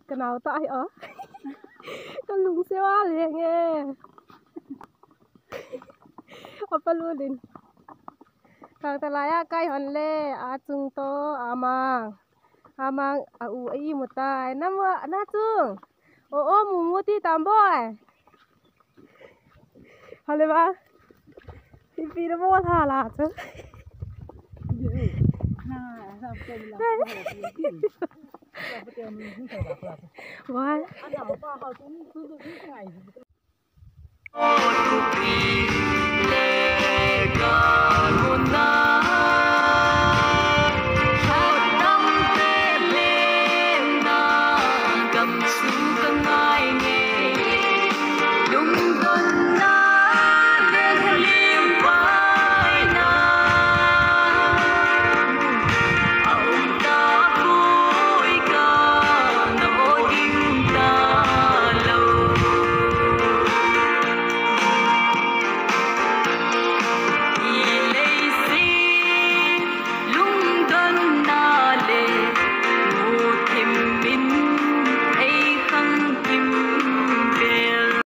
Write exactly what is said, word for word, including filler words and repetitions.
Kanao ta ai o. Kalungset a leng e. Apa lulin. Kang ta lai a kai hon le, a chung to, a mang. A mang, a u, a i mu tai. Na mu, na chung. O, o, mu mu ti tam boi. Hale ba. Pi pi na mo tha la chu. Why?